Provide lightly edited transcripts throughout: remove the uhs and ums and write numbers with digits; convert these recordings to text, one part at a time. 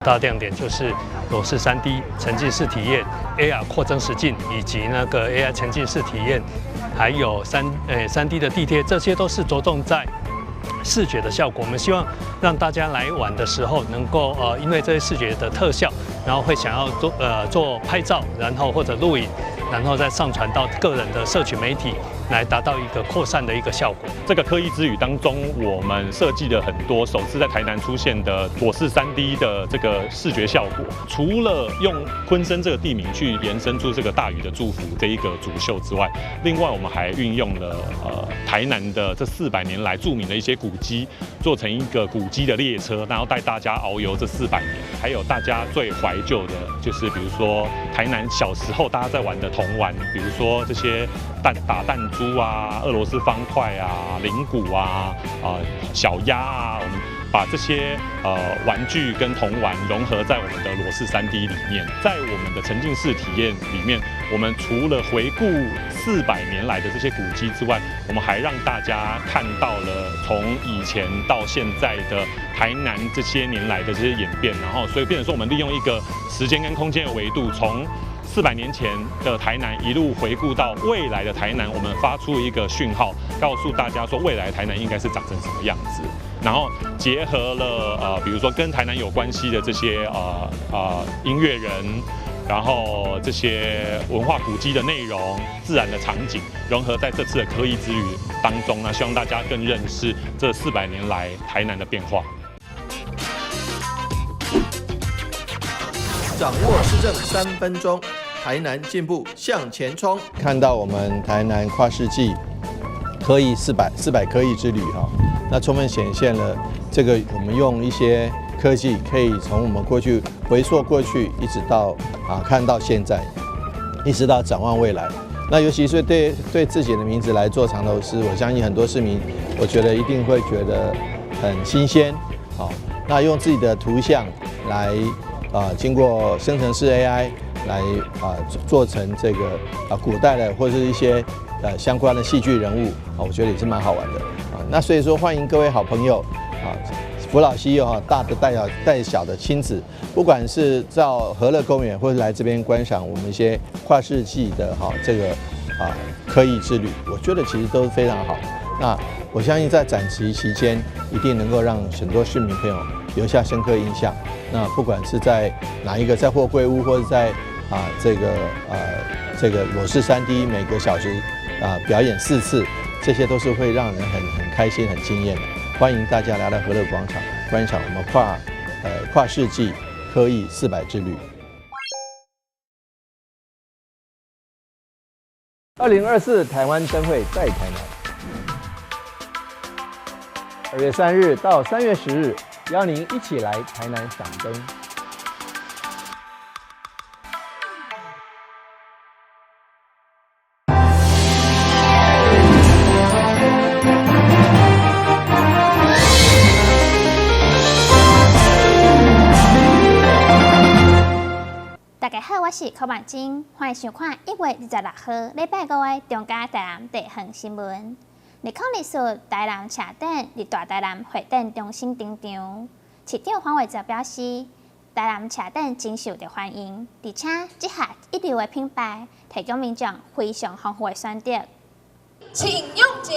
大亮點就是裸視 3D 沉浸式體驗、AR 擴增實境以及那個 AI 沉浸式體驗，還有3D 的地貼，這些都是着重在視覺的效果。我們希望讓大家來玩的時候，能夠因為這些視覺的特效，然後會想要做拍照，然後或者錄影，然後再上傳到個人的社群媒體，來達到一個擴散的一個效果。這個科藝之旅當中，我們設計了很多首次在台南出現的裸視 3D 的這個視覺效果。除了用鯤鯓這個地名去延伸出這個大禹的祝福這一個主秀之外，另外我們還運用了台南的這400年來著名的一些古蹟，做成一個古蹟的列車，然後帶大家遨遊這400年。還有大家最懷舊的，就是比如說台南小時候大家在玩的童玩，比如說這些打彈珠啊、俄羅斯方塊啊、鈴鼓啊、小鴨啊，我們把這些玩具跟童玩融合在我們的裸視 3D 裡面，在我們的沉浸式體驗裡面，我們除了回顧400年來的這些古蹟之外，我們還讓大家看到了從以前到現在的台南這些年來的這些演變，然後所以變成說，我們利用一個時間跟空間的維度，從400年前的台南一路回顧到未來的台南，我們發出一個訊號，告訴大家說未來的台南應該是長成什麼樣子。然後結合了比如說跟台南有關係的這些音樂人，然後這些文化古蹟的內容、自然的場景，融合在這次的科藝之旅當中呢，希望大家更認識這400年來台南的變化。掌握市政3分鐘，台南進步向前衝。看到我們台南跨世紀科藝四百科藝之旅哈，那充分顯現了這個我們用一些科技可以從我們過去回溯過去，一直到看到現在，一直到展望未來。那尤其是對自己的名字來做藏頭詩，我相信很多市民，我覺得一定會覺得很新鮮。好，那用自己的圖像來經過生成式 AI 來做成這個古代的或者是一些相關的戲劇人物啊，我覺得也是蠻好玩的啊。那所以說，歡迎各位好朋友啊，扶老攜幼哈，大的帶小帶小的親子，不管是到河樂公園，或者來這邊觀賞我們一些跨世紀的哈這個科藝之旅，我覺得其實都是非常好。那我相信在展期期間，一定能夠讓很多市民朋友留下深刻印象。那不管是在哪一個，在貨櫃屋，或者在這個裸視 3D 每個小時表演4次，這些都是會讓人很開心、很驚豔的。歡迎大家來到河樂廣場觀賞我們跨世紀科藝400之旅。2024台灣燈會在台南，2月3日到3月10日，邀您一起來台南賞燈。大家好，我是柯婉晶，歡迎收看1月26號禮拜五的中嘉台南地方新聞。2024台南車展佇大台南會展中心登場，市長黃偉哲表示，台南車展真受著歡迎，而且這下一流的品牌提供民眾非常豐富的選擇。請用剪。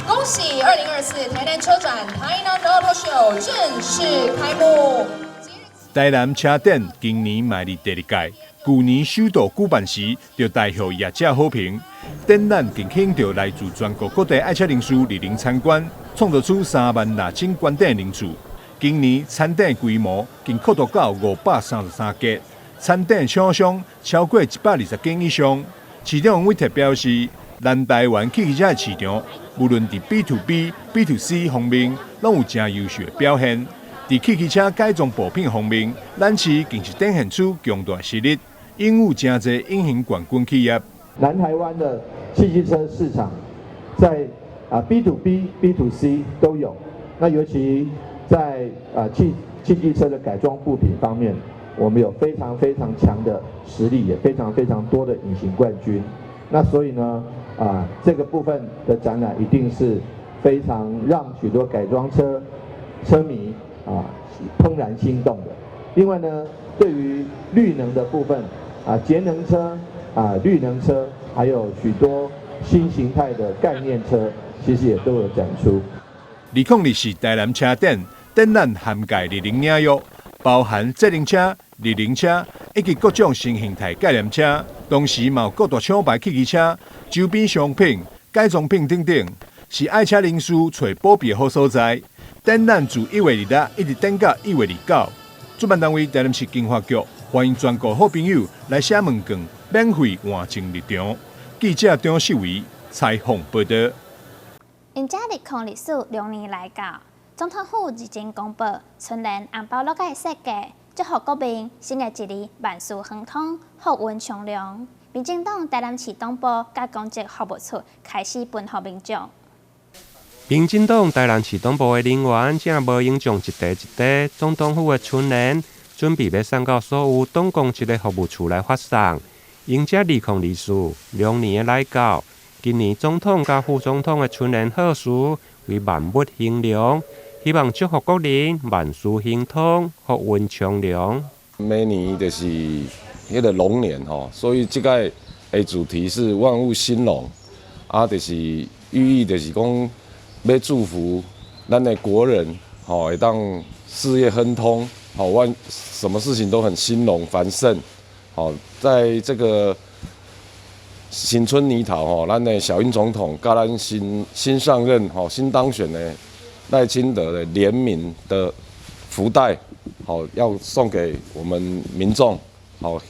恭喜2024台南車展台南 Auto Show 正式開幕。台南車展今年嘛佇第二屆，舊年首度舉辦時就大予業者好評。展覽更吸引著來自全國各地愛車人士蒞臨參觀，創造出3萬6千觀展人次。今年參展規模更擴大到533家，參展廠商超過120間以上。市長黃偉哲表示，南台灣汽機車市場，無論佇 B to B、B to C 方面，攏有誠優秀的表現。佇汽機車改裝部品方面，咱市更是展現出強大實力，擁有誠濟隱形冠軍企業。南台灣的汽機車市場，在B to B、B to C 都有。那尤其在汽機車的改裝部品方面，我們有非常非常強的實力，也非常非常多的隱形冠軍。那所以呢，這個部分的展覽一定是非常讓許多改裝車車迷怦然心動的。另外呢，對於綠能的部分啊，節能車啊，綠能車，還有許多新形態的概念車，其實也都有展出。2024台南車展，展覽涵蓋二零領域，包含節能車、綠能車以及各種新形態概念車，同時嘛有各大廠牌汽機車、周邊商品、改裝品等等，是愛車人士揣寶貝的好所在。展覽自1月26一直展到1月29。主辦單位台南市經發局歡迎全國好朋友來寫問卷，免費換證入場。記者張秀維採訪報導。迎接2024龍年來到，總統府日前公布春聯紅包樂仔的設計，祝福國民新的一年萬事亨通、福運長隆。民進黨台南市黨部佮公職服務處開始分予民眾。民進黨台南市黨部的人員正無閒將一疊一疊總統府的春聯，準備欲送到所有黨公職的服務處來發送。迎接2024龍年的來到，今年總統佮副總統的春聯賀詞為萬物興隆，希望祝福國人萬事亨通、福運長隆。明年就是彼个龍年吼，所以這擺的主題是萬物興隆，啊，就是寓意就是講欲祝福咱的國人吼，會當事業亨通，吼萬什麼事情都很興隆繁盛，吼，在這個新春年頭吼，咱的小英總統佮咱新上任吼，新當選的賴清德的聯名的福袋，好要送給我們民眾，好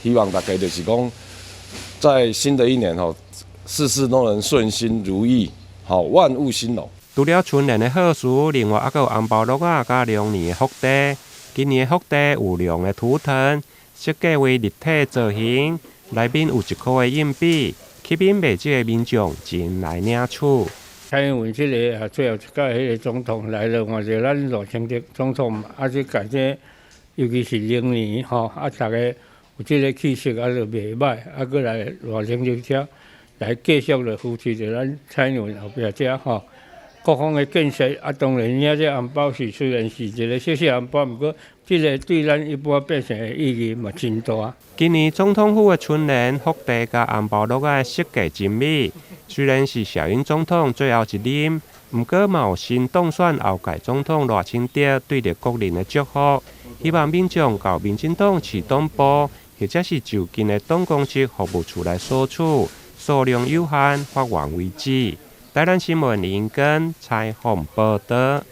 希望大家就是講，在新的一年吼，事事都能順心如意，好萬物興隆。除了春聯的賀詞，另外猶閣有紅包樂仔佮龍年的福袋。今年的福袋有龍的圖騰，設計為立體造型，內面有一箍的硬幣，吸引袂少的民眾前來領取。蔡英文這个啊，最後一屆彼个總統來了，換著咱賴清德總統，啊，這屆這尤其是龍年吼，啊，逐家有這个氣息，啊，就袂䆀，啊，閣來賴清德遮來繼續來扶持著咱蔡英文後壁遮吼，各方的建設啊，當然領這紅包是雖然是一个小小紅包，毋過這个對咱一般百姓的意義嘛真大。今年總統府的春聯、福袋佮紅包樂仔的設計真美，雖然是小英總統最後一任，毋過嘛有新當選後屆總統賴清德對著國人的祝福，希望民眾到民進黨市黨部或者是就近的黨公職服務處來索取，數量有限，發完為止。台南新聞林根採訪報導。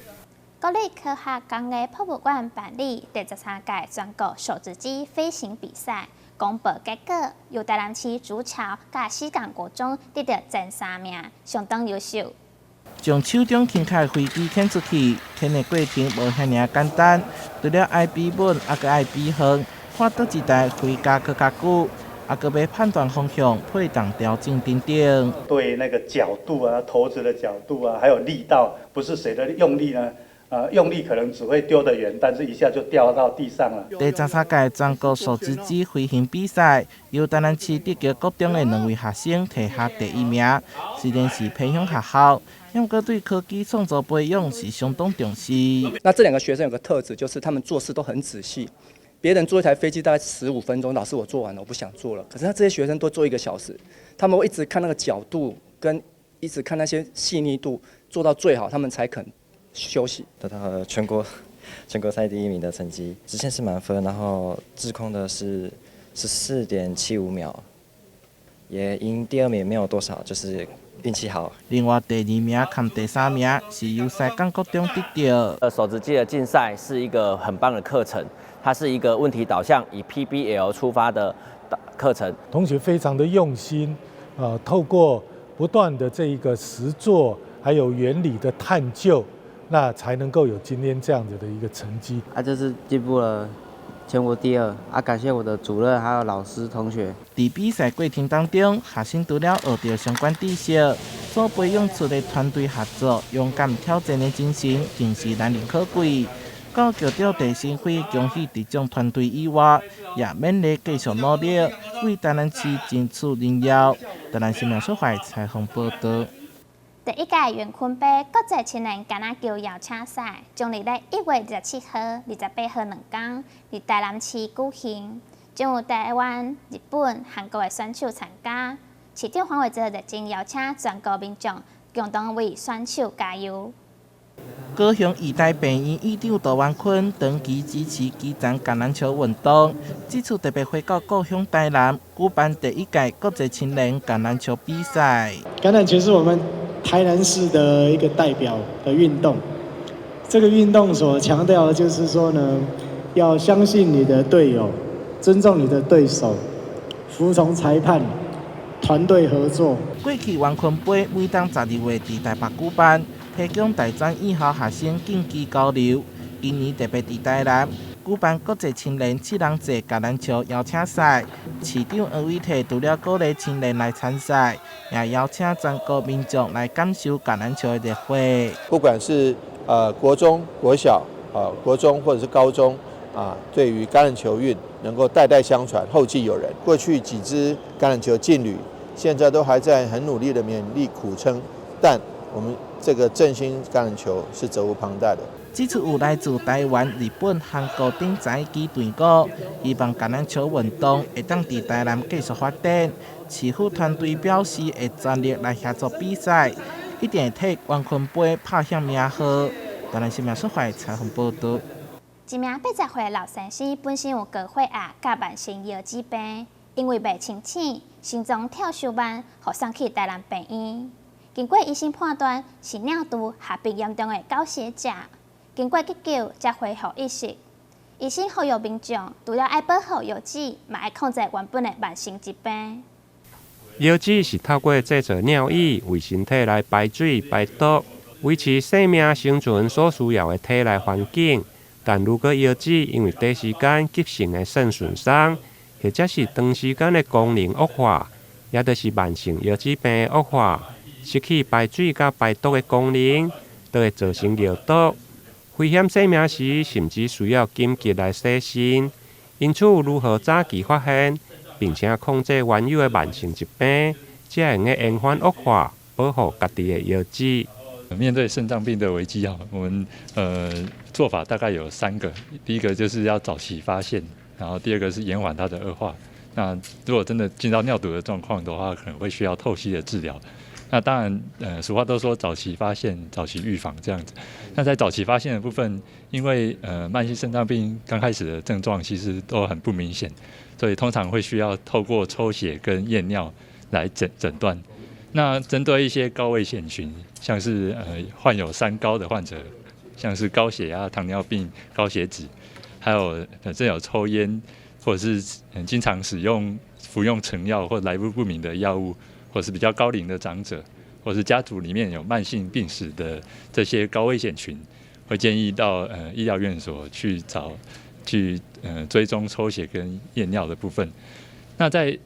國立科學工藝博物館辦理第13屆全國手擲機飛行比賽，公布結果，由台南市竹橋佮西港國中得著前三名，相當優秀。將手中輕巧飛機牽出去，牽的過程無遐爾簡單，除了愛比穩，猶閣愛比遠，看佗一台飛架閣較久，猶閣欲判斷方向、配動調整等等。對那個角度啊、投擲的角度啊，還有力道，不是誰的用力呢？用力可能只會丟得遠，但是一下就掉到地上了。第13屆全國手擲機飛行比賽，由台南市竹橋國中的兩位學生提下第一名。雖然是偏鄉學校，不過對科技創造培養是相當重視。那這兩個學生有個特質，就是他們做事都很仔細。別人做一台飛機大概15分鐘，老師我做完了，我不想做了。可是他這些學生都做一個小時，他們會一直看那個角度，跟一直看那些細膩度，做到最好，他們才肯休息。得到了全國賽第一名的成績，直線是滿分，然後滯空的是14.75秒，也贏第二名沒有多少，就是運氣好。另外第二名和第三名是由西港國中得著。手擲機的競賽是一個很棒的課程，它是一個問題導向，以 PBL 出發的課程。同學非常的用心，透過不斷的這一個實作，還有原理的探究，那才能夠有今天這樣子的一個成績。啊，這次進步了全國第二啊！感謝我的主任還有老師同學。佇比賽過程當中，學生除了學著相關知識，所培養出的團隊合作、勇敢挑戰的精神，更是難能可貴。到局長鄭新輝恭喜得獎團隊以外，也勉勵繼續努力，為台南市爭取榮耀。台南新聞小懷採訪報導。第一屆圓坤杯國際青年橄欖球邀請賽將佇咧1月27號、28號兩工佇台南市舉行，將有台灣、日本、韓國的選手參加。市長黃偉哲熱情邀請全國民眾共同為選手加油。高雄醫大病院院長杜元坤長期支持基層橄欖球運動，這次特別回到故鄉台南舉辦第一屆國際青年橄欖球比賽。橄欖球是我們台南市的一個代表的運動，這個運動所強調的就是說呢，要相信你的隊友，尊重你的對手，服從裁判，團隊合作。過去元坤杯每當12月佇台北舉辦，提供大專院校學生競技交流。今年特別佇台南舉辦國際青年七人制橄欖球邀請賽，市長黃偉哲除了鼓勵青年來參賽，也邀請全國民眾來感受橄欖球的熱火。不管是國中、國小、國中或者是高中啊，對於橄欖球運能夠代代相傳，後繼有人。過去幾支橄欖球勁旅，現在都還在很努力的勉力苦撐，但我們這個振興橄欖球是責無旁貸的。這次有來自台灣、日本、韓國等十一支隊伍，希望橄欖球運動會當佇台南繼續發展。市府團隊表示會全力來協助比賽，一定會替元坤杯拍響名號。台南新聞蘇懷採訪報導。一名80歲老先生本身有高血壓佮慢性腰子病，因為袂清醒，心臟跳傷慢，予送去台南病院。經過醫生判斷是尿毒合併嚴重的高血鉀，經過急救才恢復意識。醫生呼籲民眾，除了愛保護腰子，嘛愛控制原本的慢性疾病。腰子是透過製造尿液，為身體來排水排毒，維持生命生存所需要的體內環境。但如果腰子因為短時間急性的腎損傷，或者是長時間的功能惡化，也就是慢性腰子病的惡化，失去排水佮排毒的功能，就會造成尿毒。危險生命時，甚至需要緊急來洗腎。因此，如何早期發現，並且控制原有的慢性疾病，才會用延緩惡化，保護家己的腰子。面對腎臟病的危機啊，我們做法大概有三個。第一個就是要早期發現，然後第二個是延緩它的惡化。那如果真的進到尿毒的狀況的話，可能會需要透析的治療。那當然，俗話都說早期發現、早期預防這樣子。那在早期發現的部分，因為慢性腎臟病剛開始的症狀其實都很不明顯，所以通常會需要透過抽血跟驗尿來診斷。那針對一些高危險群，像是患有三高的患者，像是高血壓、糖尿病、高血脂，還有本身有抽菸或者是經常使用服用成藥或來路不明的藥物，或是比較高齡的長者，或是家族裡面有慢性病史的這些高危險群，會建議到醫療院所去找去追蹤抽血跟驗尿的部分。那在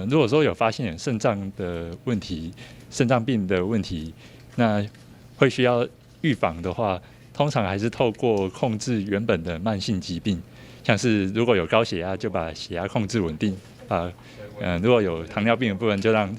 如果說有發現腎臟的問題、腎臟病的問題，那會需要預防的話，通常還是透過控制原本的慢性疾病，像是如果有高血壓，就把血壓控制穩定；啊，如果有糖尿病的部分，就讓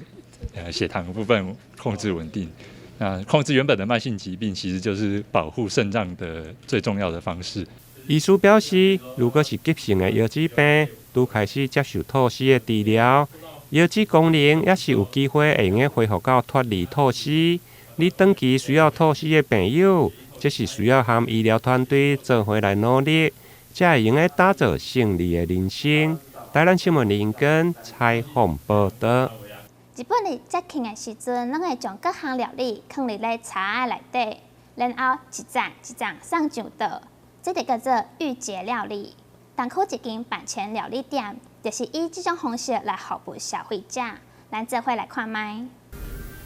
血糖的部分控制穩定。那控制原本的慢性疾病，其實就是保護腎臟的最重要的方式。醫師表示，如果是急性的腰子病，拄開始接受透析的治療，腰子功能也是有機會會用恢復到脫離透析。你長期需要透析的病友，這是需要和醫療團隊做伙來努力，才會用打造勝利的人生。台南新聞林根採訪報導。日本佇節慶的時陣，攏會將各項料理囥佇咧槽仔內底，然後一盞一盞送上桌，這就叫做御節料理。東區一間飯前料理店，就是以這種方式來服務消費者。咱做伙來看覓。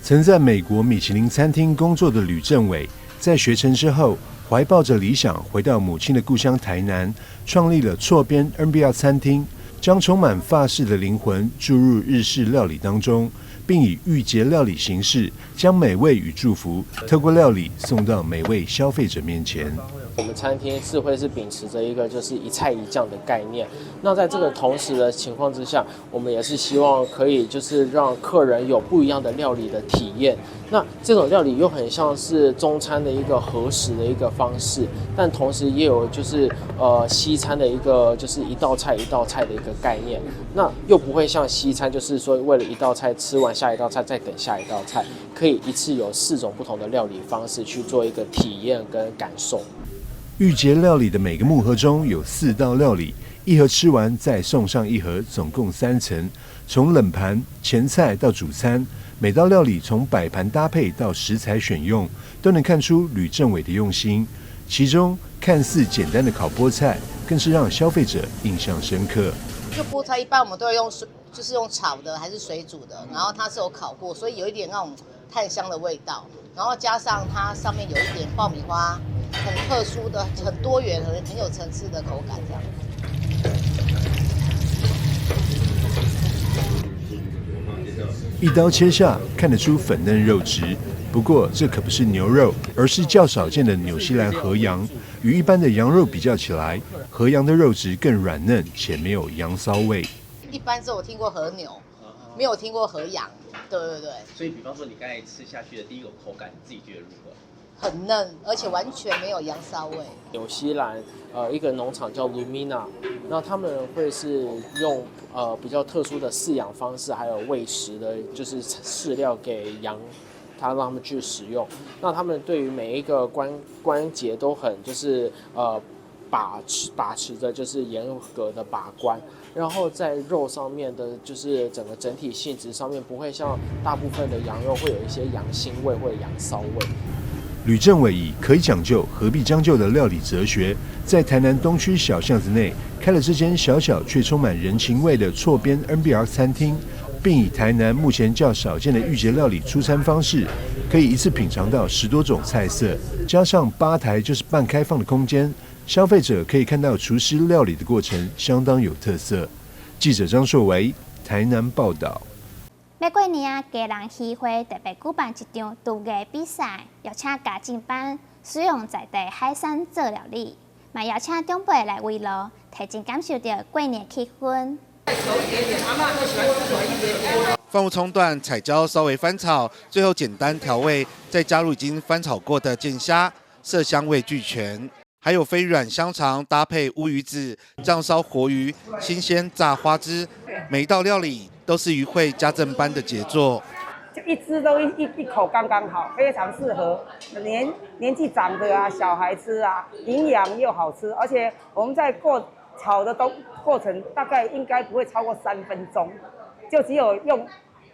曾在美國米其林餐廳工作的呂政偉，在學成之後，懷抱着理想回到母親的故鄉台南，創立了厝邊 NBR 餐廳，將充滿法式的靈魂注入日式料理當中，並以御節料理形式，將美味與祝福透過料理送到每位消費者面前。我們餐廳是會是秉持着一個就是一菜一醬的概念。那在這個同時的情況之下，我們也是希望可以就是讓客人有不一樣的料理的體驗。那這種料理又很像是中餐的一個和食的一個方式，但同時也有就是西餐的一個就是一道菜一道菜的一個概念。那又不會像西餐，就是說為了一道菜吃完下一道菜再等下一道菜，可以一次有四種不同的料理方式去做一個體驗跟感受。御節料理的每個木盒中有四道料理，一盒吃完再送上一盒，總共三層。從冷盤、前菜到主餐，每道料理從擺盤搭配到食材選用，都能看出呂政偉的用心。其中看似簡單的烤菠菜，更是讓消費者印象深刻。就菠菜一般我們都會用水，就是用炒的還是水煮的，然後它是有烤過，所以有一點那種炭香的味道，然後加上它上面有一點爆米花。很特殊的、很多元、很有層次的口感，這樣。一刀切下，看得出粉嫩肉質。不過這可不是牛肉，而是較少見的紐西蘭和羊。與一般的羊肉比較起來，和羊的肉質更軟嫩，且沒有羊騷味。一般只有聽過和牛，沒有聽過和羊。對對對。所以，比方說你剛才吃下去的第一個口感，你自己覺得如何？很嫩，而且完全沒有羊騷味。紐西蘭一個農場叫 Lumina，那他們會是用比較特殊的飼養方式，還有餵食的，就是飼料給羊，他讓他們去使用。那他們對於每一個關節都很就是把持着就是嚴格的把關，然後在肉上面的，就是整個整體性質上面，不會像大部分的羊肉會有一些羊腥味或者羊騷味。呂政偉以可以講究，何必將就的料理哲學，在台南東區小巷子內開了這間小小卻充滿人情味的厝邊 NBR 餐廳，並以台南目前較少見的御節料理出餐方式，可以一次品嘗到10多種菜色，加上吧台就是半開放的空間，消費者可以看到廚師料理的過程，相當有特色。記者張碩維台南報道。欲過年啊，基隆漁會特別舉辦一場廚藝比賽，邀請家政班使用在地海產做料理，嘛邀請長輩來圍爐，提前感受著過年氣氛。放入蔥段、彩椒，稍微翻炒，最後簡單調味，再加入已經翻炒過的劍蝦，色香味俱全。還有飛軟香腸搭配烏魚子、醬燒活魚、新鮮炸花枝，每一道料理都是漁會家政班的傑作。就一隻都一口剛剛好，非常適合年紀長的啊，小孩吃啊，營養又好吃，而且我們在過炒的都過程大概應該不會超過3分鐘，就只有用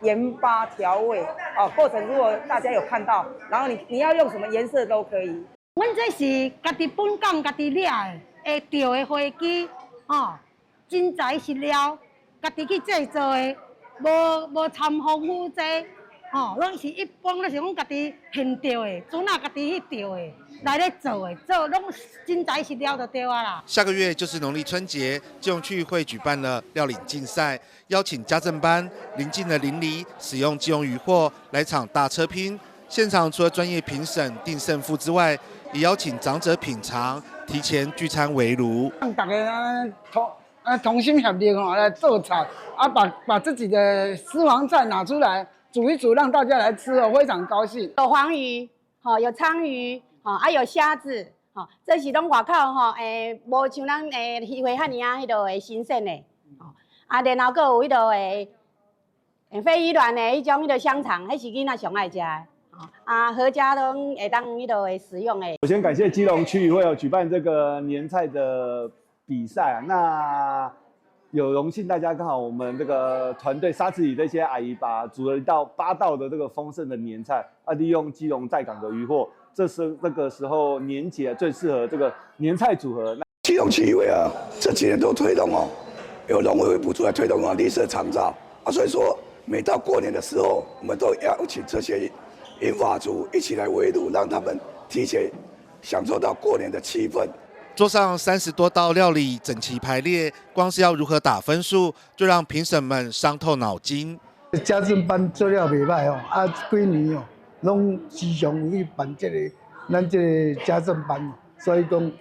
鹽巴調味哦。過程如果大家有看到，然後你要用什麼顏色都可以。阮這是家己本港家己掠的，會釣的花枝，哦，真材實料，家己去製作的，無摻防腐劑，吼，攏是一般攏是講家己現釣的，船仔家己去釣的，來咧做的，做攏真材實料就對啊啦。下個月就是農曆春節，基隆區會舉辦了料理競賽，邀請家政班鄰近的鄰里使用基隆漁獲來場大車拼。現場除了專業評審定勝負之外，也邀請長者品嘗，提前聚餐圍爐。讓大家同心協力吼來做菜，啊把自己的私房菜拿出來煮一煮，讓大家來吃哦，非常高興。有黃魚，吼有鯧魚，吼啊有蝦子，吼這是攏外口吼，無像咱漁會遐爾啊，彼落的新鮮的，啊然後閣有彼落的飛魚卵的彼種彼落香腸，彼是囡仔上愛食的。啊，闔家攏會當彼落會使用的。首先感謝基隆區漁會有舉辦這個年菜的比賽啊，那有榮幸大家剛好我們這個團隊沙池裡這些阿姨把煮了一道八道的這個豐盛的年菜啊，利用基隆在港的漁獲，這是這個時候年節最適合這個年菜組合。基隆區漁會啊，這幾年都推動哦，有農委會補助來推動啊綠色長照啊，所以說每到過年的時候，我們都邀請這些銀髮族一起來圍爐，讓他們提前享受到過年的氣氛。桌上30多道料理整齊排列，光是要如何打分數，就讓評審們傷透腦筋。家政班做了袂䆀哦，啊幾年哦，攏時常有去辦這個咱這個家政班，所以講，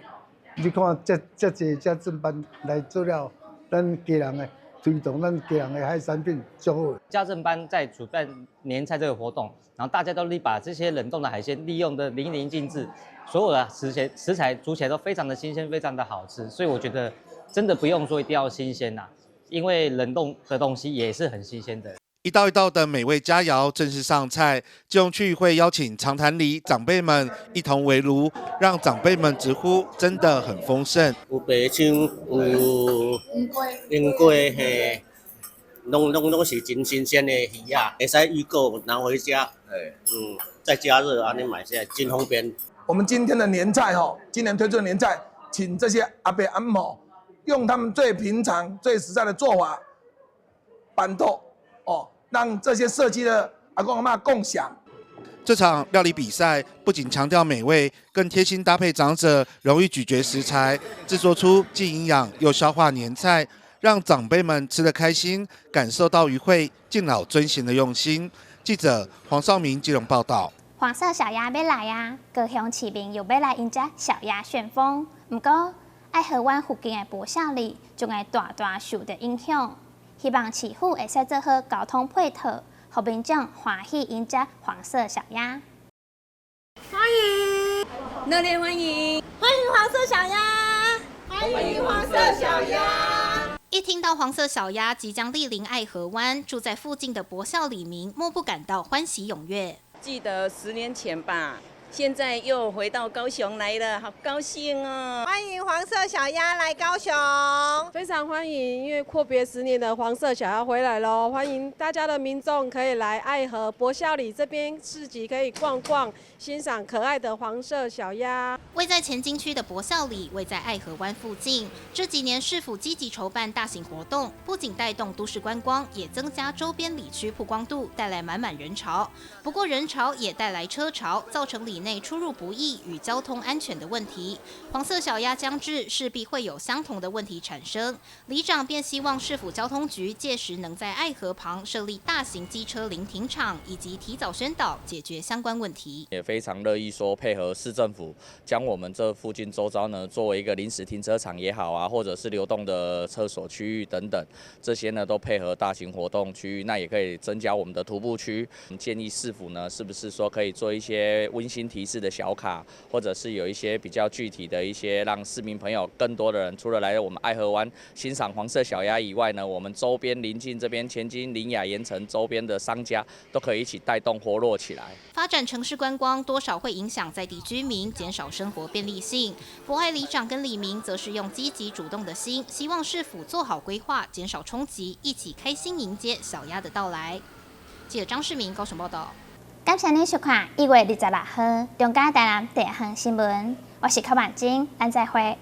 你看遮遮濟遮正班來做了，咱家人的推動，咱家人的海產品足好。家政班在主辦年菜這個活動，然後大家都把這些冷凍的海鮮利用得淋漓盡致，所有的食材煮起來都非常的新鮮，非常的好吃，所以我覺得真的不用說一定要新鮮啦，因為冷凍的東西也是很新鮮的。一道一道的美味佳肴正式上菜，基隆區會邀請長潭里長輩們一同圍爐，讓長輩們直呼真的很豐盛。有白鯧，有鰊粿，嘿，攏是真新鮮的魚仔，會使預購拿回家，再加熱按呢買起來真方便。我們今天的年菜吼，今年推出的年菜，請這些阿伯阿姆用他們最平常、最實在的做法，辦桌哦。讓這些社區的阿公阿嬤共享。這場料理比賽不僅強調美味，更貼心搭配長者容易咀嚼食材，製作出既營養又消化年菜，讓長輩們吃得開心，感受到漁會敬老尊賢的用心。記者黃少明基隆報道。黃色小鴨欲來啊！高雄市民又欲來迎接小鴨旋風。毋過愛河灣附近的博孝里將會大大受著影響。希望市府會使做好交通配套，予民眾歡喜迎接黃色小鴨。歡迎，熱烈歡迎，歡迎黃色小鴨，歡迎黃色小鴨。一聽到黃色小鴨即將蒞臨愛河灣，住在附近的博孝里民莫不感到歡喜踴躍。記得10年前吧，現在又回到高雄來了，好高興哦！歡迎黃色小鴨來高雄，非常歡迎，因為闊別十年的黃色小鴨回來咯，歡迎大家的民眾可以來愛河博孝里這邊市集可以逛逛，欣賞可愛的黃色小鴨。位在前金區的博孝里，位在愛河灣附近，這幾年市府積極籌辦大型活動，不僅帶動都市觀光，也增加周邊里區曝光度，帶來滿滿人潮。不過人潮也帶來車潮，造成里內出入不易與交通安全的問題。黃色小鴨將至，勢必會有相同的問題產生。里長便希望市府交通局屆時能在愛河旁設立大型機車臨停場，以及提早宣導，解決相關問題。也非常樂意說配合市政府，將我們這附近周遭呢，作為一個臨時停車場也好啊，或者是流動的廁所區域等等，這些呢都配合大型活動區域，那也可以增加我們的徒步區。我們建議市府呢，是不是說可以做一些溫馨提示的小卡，或者是有一些比較具體的一些，讓市民朋友更多的人，除了來我們愛河灣欣賞黃色小鴨以外呢，我們周邊鄰近這邊前金、苓雅、鹽埕周邊的商家都可以一起帶動活絡起來。發展城市觀光多少會影響在地居民，減少生活便利性。博愛里長跟里民則是用積極主動的心，希望市府做好規劃，減少衝擊，一起開心迎接小鴨的到來。記者張世明高雄報道。感謝您收看1月26號中嘉台南地方新聞，我是柯婉晶，咱再會。